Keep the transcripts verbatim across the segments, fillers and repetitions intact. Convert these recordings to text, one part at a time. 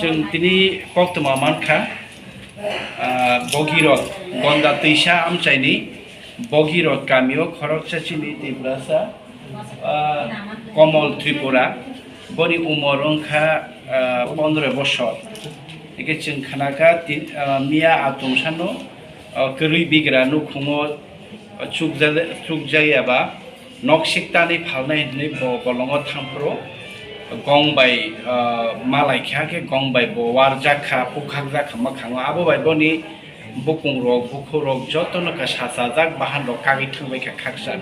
Chwng tini koktwma mankha, ah, Bogirot, Gonda Twisa amchaini Bogirot kamio khoroksa chini Tiprasa, ah, Komol Tripura, boni umor wngkha, ah, pondro bosor. Hingke chwng khnakha tin, ah, miya atum sano, ah, kwrwi bigra nukhungo, ah, chukja-, chukjayaba, nok siktani phalnai hinwi bo bolongo thangphuru gong bai, ah, malai kha khe gong bai bo warjak kha, pukhakjak kha mwkhango. Abo bai boni bukung rok, bukhuk rok jotono khe sachajak, bahan rok kagwi thangbai kha khaksa.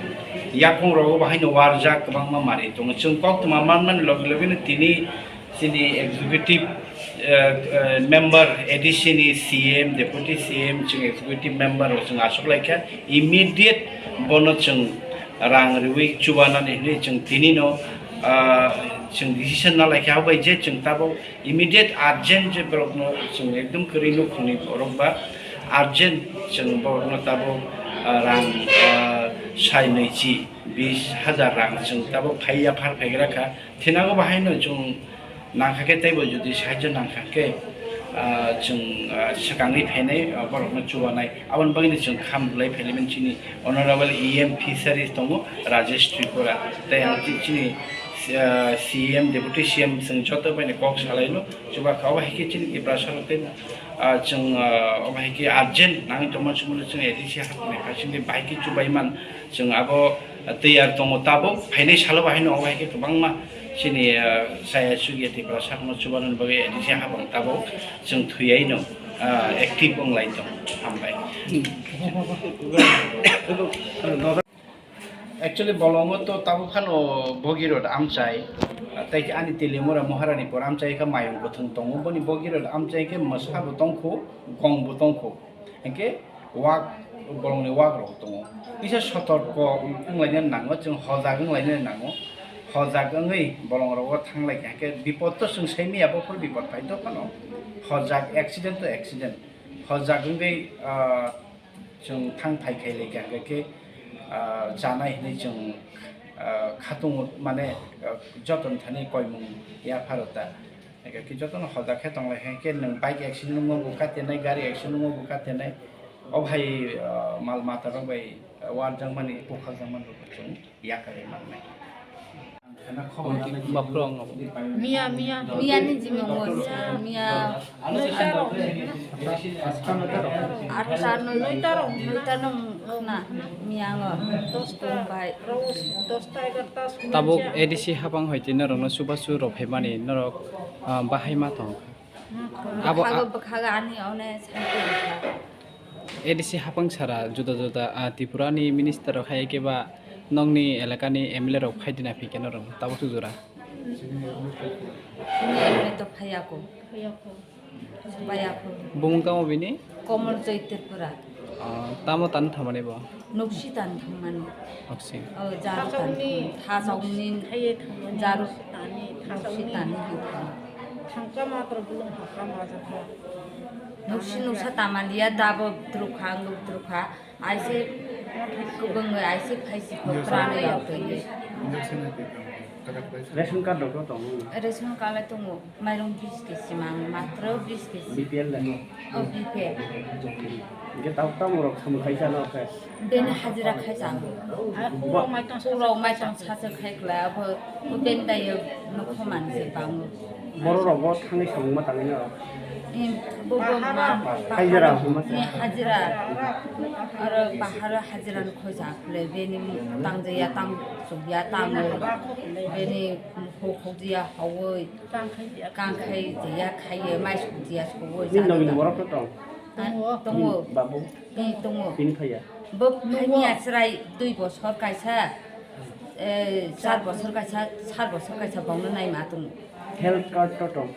Yakung rogo bahaino warjak kwbangma manwi tongo. Chwng koktwma manmani loge loge no tini chini executive, eh, eh, member, A D C ni C M, deputy C M, chwng executive member rok chwng achuk lai kha. Immediate bono chwng rang riwi chubanani hinwi chwng tini no, ah, chwng decision na lai kha, abo bai je chwng tabuk immediate urgent je borok no chwng ekdom kwrwi nukhungni borok ba urgent chwng borok no tabuk, ah, rang, ah, sai nwichi bis hajar rang chwng tabuk phai yaphar phaigra kha. Thinago bahaino chwng nangkha khe teibo jodi sahajyo nangkha khe, ah, chwng, ah, swkangwi phainai, ah, borokno chubanai. Aboni bagwino chwng kham rwlai phailaimani chini Honorable E M Fisheries tongo Rajesh Tripura. Tei ang chi-, chini, ah, C M, Deputy C M chwng joto baino kok salaino chubakha. Obo hai khe chini Tiprasa rok tei, ah, chwng, ah, obo hai khe urgent nangwi tongma chumano chwng A D C hapni hai chwngni bahai khe chubaiman. Chwng abo tiyar tongo tabuk, phainai salo bahaino obo hai khe kwbangma chini, ah, chaya chukya Tiprasa rokno chubanani bagwi A D C hapang tabuk chwng thwiyaino, ah, active wng lai tong. Hambai. Actually, bolongo to tabuk phano Bogirot amchai, ah, tei ani Telimura Maharani por amchai kha mayung kwthwng tongo, boni Bogirot amchai khe mwsa bo tongkho, gong bo tongkho. Hinkhe wak, bolongni wak rok tongo. Kisa sotorko wnglaina nango, chwng hojak wnglaina nango. Hojak wngwi bolong rogo thanglai kha, hinkhe bipod to chwng sai manya, bophor bipod phai to phano. Hojak, accident to accident. Hojak wngwi, ah, chwng thang thai khai lai kha, hinkhe, ah, chanai hinwi chwng, ah, khatung mane, ah, joton thani koimung yapharo ta. Eke ki jotono hojak khe tonglai khe, khe nwng bike accident wngma bo katenai, gari accident wngma bo katenai. O bhai, ah, mal mata rok bai, ah, warjakmani, pukhakjakmani rok chwng yakarwi mannai. Baphrok wngma bo. Miya, miya. Miya ni jimung bo, miya, miya. Atta, noi ta rok, noi ta nung na, miya ngo. Dosta, bai. Dosta, egarta, tabuk A D C hapang hoi twi norokno chubachu rw phaimani norok, ah, bahai ma tong kha. Abo bwkhago, a- bwkhago ani one santi wngkha. A D C hapang sara juda juda, ah, Tripura ni minister rok hai khe ba nokni elaka ni M L A rok phai dina phi khe norok tabuk tu jora. Bini M L A to phaiya ko. Bumung tamo bini? Komol Joy Tripura. Ah, tamo tan thamani bo? Nuksi tan thangmani. Nuksi. Oh, jaru tan thangmani. Thasongni jaru nuksi tan thangmani. Thangka matro bulung hakka majaka. Nuksi nuksa tamaliya dabo drukha, ang drukha. Aise kubung aise phaisi ko prana yau twi. Ration card rok tongo? Ration card le tongo, mairung bis kg simang, matro bis kg. B P L le? Oh, B P L. Hingke tamo rok samung khaisa no khe? Beni hajira khaisa. Bo- Urok maitong sacha khai kla, abo beni dayo nokho manse bango. Borok rok bo thangwi samung ma tangwi no? Em, bo, bo ma, hajira bahar, huma se? Ni hajira. Aro bahar hajira no khoi ja khle, beni tangjaya, tang chukya, tangwi, beni huk huk jaya, hawi, kang khai jaya, khaiye, mai suk jaya, suwi. Nini nokni borok to tong? Ha, tongo. Babu? Ni tongo. Bini phaiya? Bo phaiya chwrai dui bosor kaisa, eh, char bosor kaisa, sat bosor kaisa bongno naima tongo. Health card to tong?